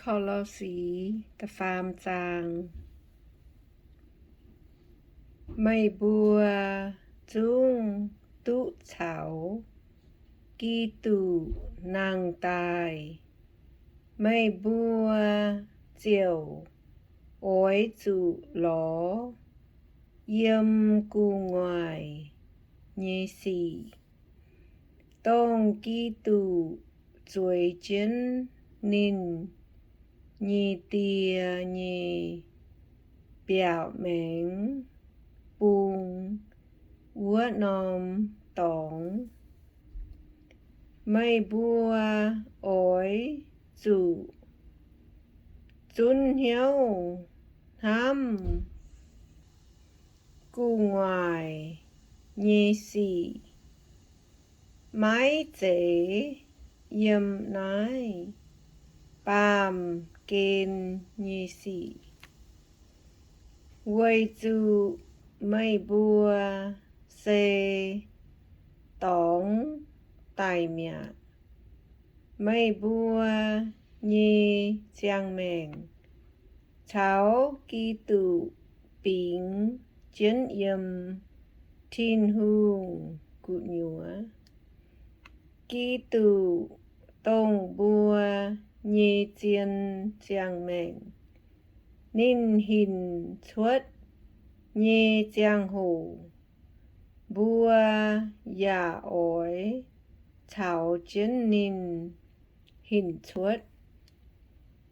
Ko^lo^si da'faam zaang. Meih mbuo zungv duqv caux Giduc nangh daaih, meih mbuo ziouc oix zuqc lorz yiem gu'nguaaic nyei sic, dongh Giduc zueiz jienv ninh nyei Die nyei mbiaauc maengx bung wuov norm dorngx. Meih mbuo oix zuqc zunv hnyouv hnamv gu'nguaaic nyei sic, maiv zeiz yiem naaiv baamh gen nyei sic, weic zuqc meih mbuo se dorngx daic mi'aqv. Meih mbuo nyei ziangh maengc caux Giduc bingx jienv yiem Tin-Hungh gu'nyuoz. Giduc dongh mbuo nyei zien ziangh maengc. Ninh hinc cuotv nyei ziangh hoc, mbuo yaac oix caux jienv ninh hinc cuotv,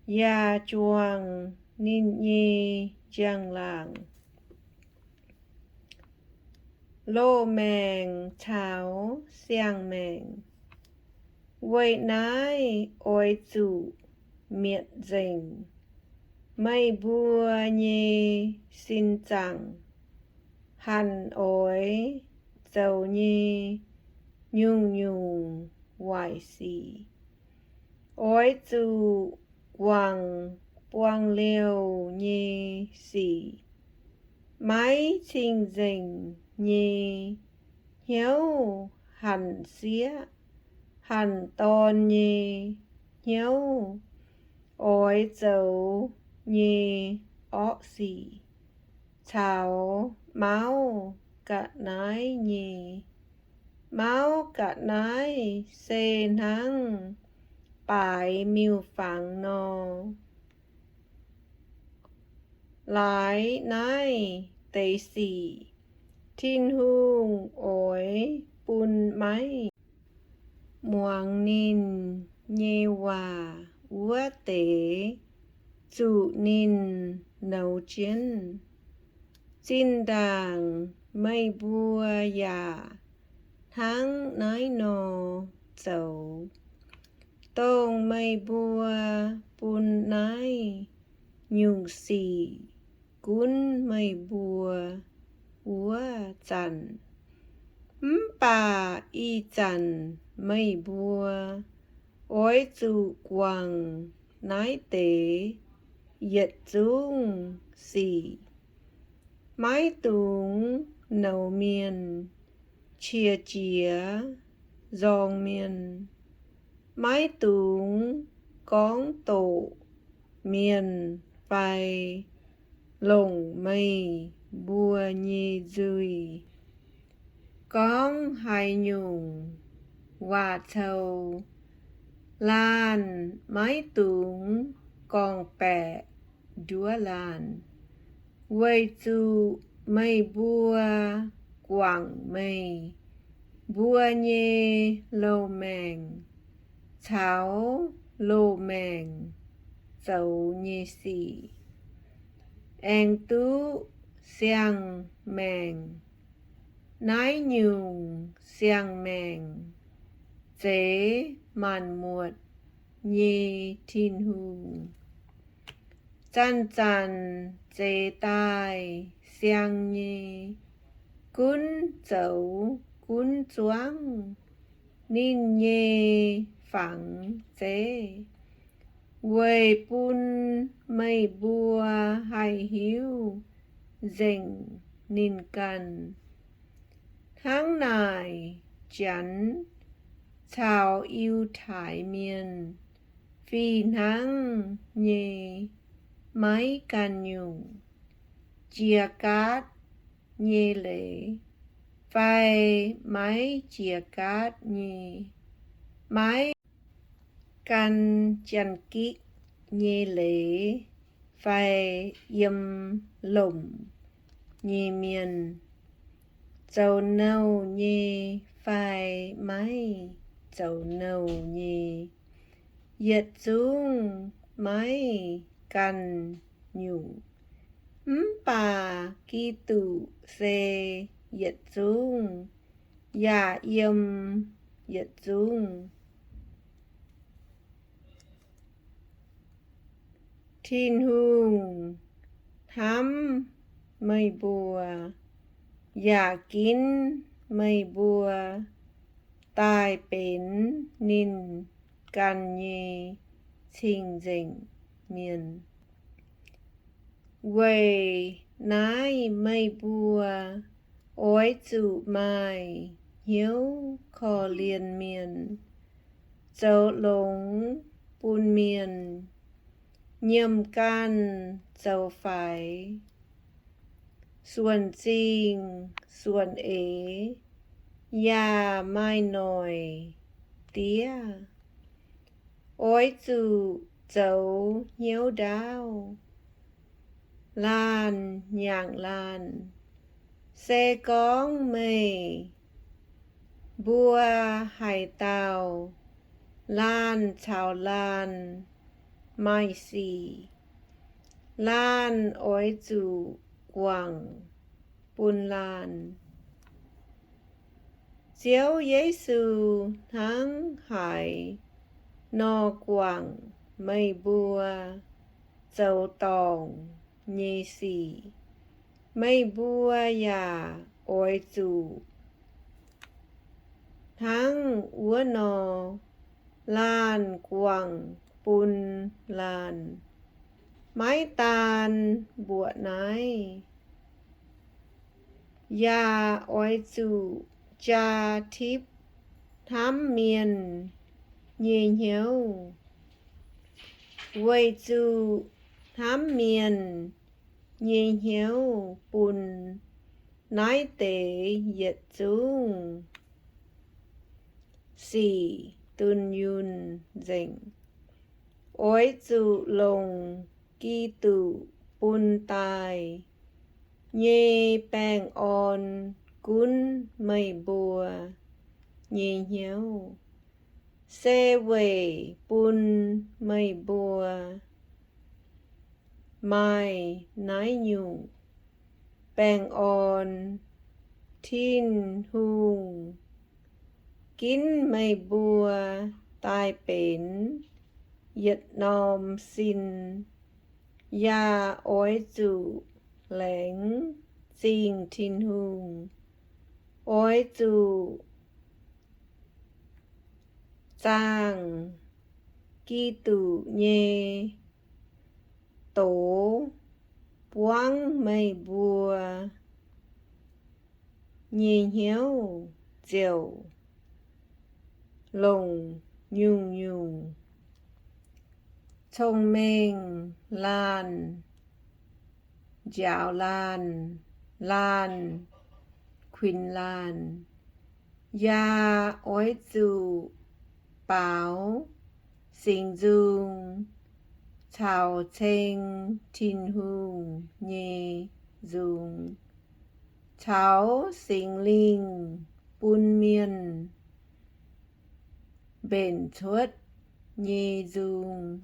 yaac juangc ninh nyei njang-laangc. Loz-maengc caux siang-maengc. Weic naaiv oix zuqc mietc nzengc meih mbuo nyei sin zaangc hanc oix zoux nyei nyungc-nyungc waaic sic. Oix zuqc guangc buang liouh nyei sic, maiv cing-nzengc nyei hnyouv, hanc sieqv hanc dorn nyei hnyouv, oix zoux nyei orqv sic, caux mauv ga'naaiv nyei. Mauv ga'naaiv se hnangv baaix miuc-fangx nor. Laaix naaiv deix sic Tin-Hungh oix bun maiv muangx ninh nyei waac wuov deix zuqc ninh nouz jienv. Zinh ndaangc meih mbuo yaac hnangv naaiv nor zoux, dongh meih mbuo bun naaiv nyungc sic gunv meih mbuo wuov zanc. Mv baac ih zanc meih mbuo oix zuqc guangc naaiv deix yietc zungv sic. Maiv dungx nouz mienh qiex jiez nzorng mienh. Maiv dungx gorngv doqc mienh fai longc meih mbuo nyei nzuih gorngv haaix nyungc waac-cou. Laanh maiv dungx gorngv-baeqc nduov laanh, weic zuqc meih mbuo guangc meih mbuo nyei loz-maengc caux loz-maengc zoux nyei sic, aengx duqv siang-maengc. Naaiv nyungc siang-maengc zeiz maanc muotc nyei Tin-Hungh. Zanc-zanc zeix daaih siang nyei, gunv zoux gunv zuangv ninh nyei fangx zeiv, weic bun meih mbuo haih hiuv nzengc ninh ganh. Hnangv naaic, Janx caux Yiutai Mienh fih hnangv nyei maiv ganh nyungc, jiex gaatv nyei leiz fai maiv jiex gaatv nyei, maiv gan janx-gikv nyei leiz fai yiem lomc nyei mienh, zoux nouh nyei fai maiv zoux nouh nyei, yietc zungv maiv ganh nyungc. Mv baac Giduc se yietc zungv, yaac yiem yietc zungv. Tin-Hungh hnamv meih mbuo, yaac ginv meih mbuo daaih benx ninh ganh nyei cing-nzengc mienh. Weic naaiv meih mbuo oix zuqc maaih hnyouv korv-lienh mienh, zoux longx bun mienh, nyiemc ganh zoux faix, suonc zingh suonc eix, yaac maaih noic diev. Oix zuqc zoux hnyouv ndaauv, laanh nyaangc laanh. Se gorngv meih mbuo haaix dauh laanh caux laanh maaih sic, laanh oix zuqc guangc bun laanh. Ziouv Yesu hnangv haaix nor guangc meih mbuo zoux dorngc nyei sic, meih mbuo yaac oix zuqc hnangv wuov nor laanh guangc bun laanh. Maiv daan mbuoqc naaiv, yaac oix zuqc jaa tipv hnamv mienh nyei hnyouv, weic zuqc hnamv mienh nyei hnyouv bun naaiv deix yietc zungv sic dunh yunh nzengc. Oix zuqc longc Giduc bun daaih nyei baengh orn gunv meih mbuo nyei hnyouv, se weic bun meih mbuo maaih naaiv nyungc baengh orn. Tin-Hungh ginv meih mbuo daaih benx yietc norm sin, yaac oix zuqc laengz zingh Tin-Hungh. Oix zuqc zaangh Giduc nyei doz buangv meih mbuo nyei hnyouv ziouc longc nyungc-nyungc cong-mengh laanh, njaaux laanh, laanh kuinx laanh, yaac oix zuqc baaux Singx Nzung caux ceng Tin-Hungh nyei nzung, caux Singx Lingh bun mienh mbenc cuotv nyei nzung,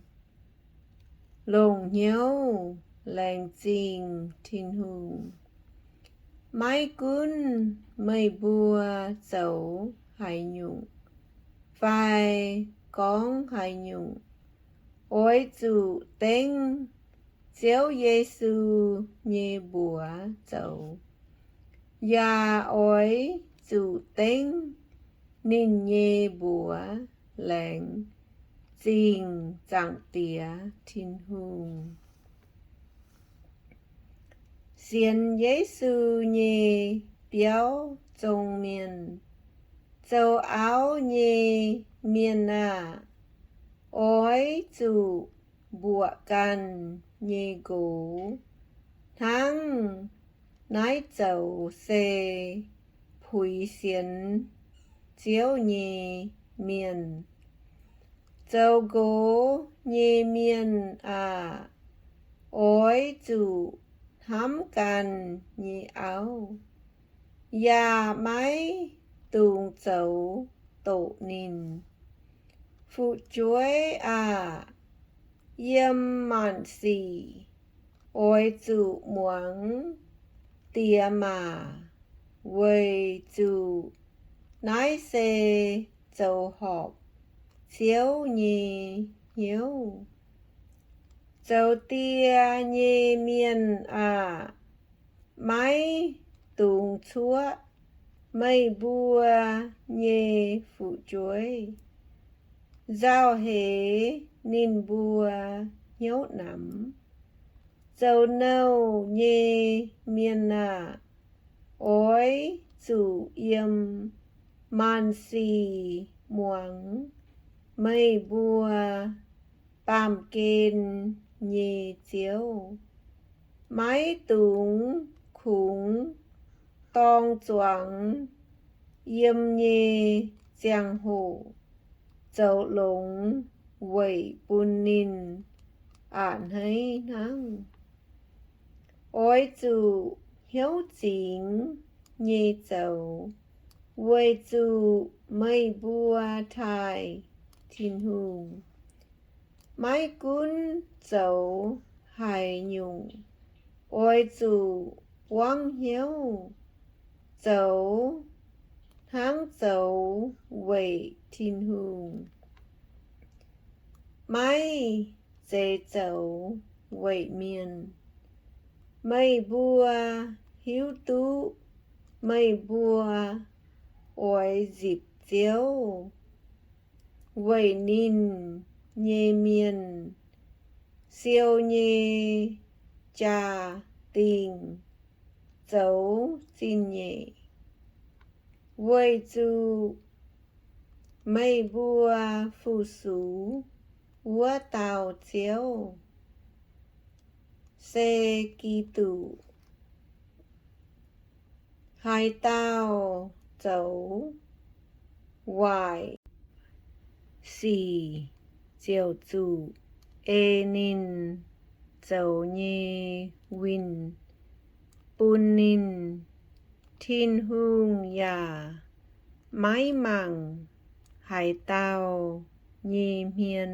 longc hnyouv laengz zingh Tin-Hungh. Maiv gunv meih mbuo zoux haaix nyungc fai gorngv haaix nyungc, oix zuqc dengv Ziouv Yesu nyei mbuox zoux, yaac oix zuqc dengv ninh nyei mbuox laengz zingh Zaangc Diex Tin-Hungh. Sienx Yesu nyei biauv zong mienh, zoux auv nyei mienh aah! Oix zuqc mbuoqc ganh nyei nqox hnangv naaiv zoux se puix sienx Ziouv nyei mienh. Zoux nqox nyei mienh aah! Oix zuqc hnamv ganh nyei auv, yaac maiv dungx zoux doqc ninh. Fu'jueiv aah! Yiem maanc sic oix zuqc muangx diex maac, weic zuqc naaiv se zoux horpc Ziouv nyei hnyouv. Zoux die nyei mienh aah! Maiv dungx cuoqv meih mbuo nyei fu'jueiv. Nzauh heix ninh mbuo hnyouv namx. Zoux nouh nyei mienh aah! Oix zuqc yiem maanc sic muangx meih mbuo baamh gen nyei Ziouv. Maiv dungx kungx dorng zuangx yiem nyei ziangh hoc zoux longx weic bun ninh a'hneiv hnangv. Oix zuqc hnyouv zingx nyei zoux, weic zuqc meih mbuo taaih Tin-Hungh. Maiv gunv zoux haaix nyungc, oix zuqc buangv hnyouv zoux hnangv zoux weic Tin-Hungh, maiv zeiz zoux weic mienh. Meih mbuo hiuv duqv meih mbuo oix nzipc Ziouv, weic ninh nyei mienh siou nyei jaa-dingh zoux zingh nyeic, weic zuqc meih mbuo fu-sux wuov dauh Ziouv se Giduc. Haaix dauh zoux waaic sic ziouc zuqc ei ninh zoux nyei winh bun ninh. Tin-Hungh yaac maiv mangc haaix dauh nyei hmien.